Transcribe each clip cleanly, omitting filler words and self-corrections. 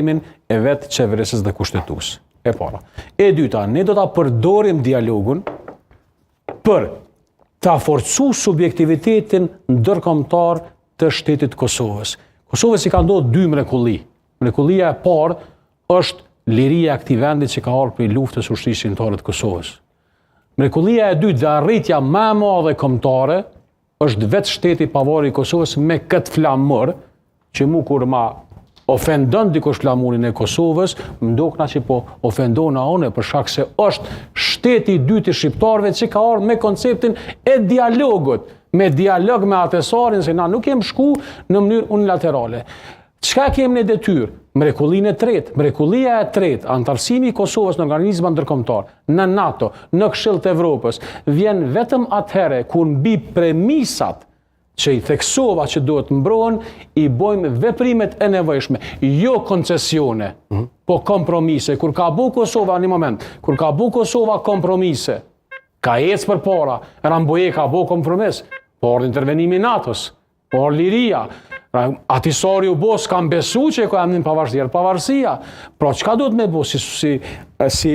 Sistemin e vetëqeverisjes dhe kushtetues. E para. E dyta, ne do ta përdorim dialogun për ta forcu subjektivitetin ndërkombëtar të shtetit të Kosovës. Kosovës i ka ndodhur dy mrekulli. Mrekullia e parë është liria e këtij vendi që ka ardhur prej luftës ushtrisë çlirimtare të Kosovës. Mrekullia e dytë dhe arritja më e madhe kombëtare është vetë shteti i pavarur i Kosovës me këtë flamur, që mu kur ma ofendon dikush flamurin e Kosovës, më dokna që po ofendona une, për shkak se është shteti i dytë i shqiptarëve që ka ardhur me konceptin e dialogut, me dialog me Ahtisaarin, se na nuk jem shku në mënyrë unilaterale. Çka kemi ne detyrë? Mrekullinë e tretë, mrekullia e tretë, anëtarësimi i Kosovës në organizma ndërkombëtar, në NATO, në Këshill të Evropës, vjen vetëm atëherë kur mbi premisat që i theksova që duhet mbrohen, i bojmë veprimet e nevojshme, jo koncesione, mm -hmm. po kompromise. Kur ka bu Kosova një moment, kur ka bu Kosova kompromise, ka ecë përpara, Rambuje ka bu kompromis, por intervenimi i NATO-s, Por liria, pra, Ahtisaari u bo, s'kam besu që e ka emnin pavarësia, pavarësia. Pra, çka duhet me bo si, si, si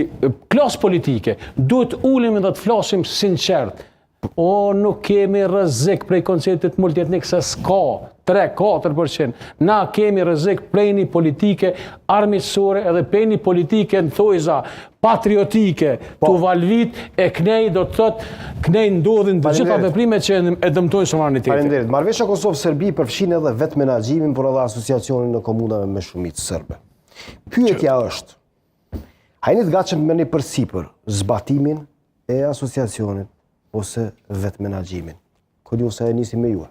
klasë politike? Duhet ulemi dhe të flasim sinqert. O, nuk kemi rrezik prej konceptit multietnik se s'ka, 3-4%. Na kemi rrezik prej një politike armiqësore edhe prej një politike në thojza patriotike, po. tu valvit e knej do të thotë knej ndodhin të gjitha veprimet që e dëmtojnë sovranitetin. Faleminderit. Marrëveshja Kosovë-Serbi përfshin edhe vetëmenaxhimin, por edhe asociacionin e komunave me shumicë serbe. Pyetja është, a jeni të gatshëm të merrni përsipër zbatimin e asociacionit ose vetëmenaxhimin? Konjufca e nisim me ju.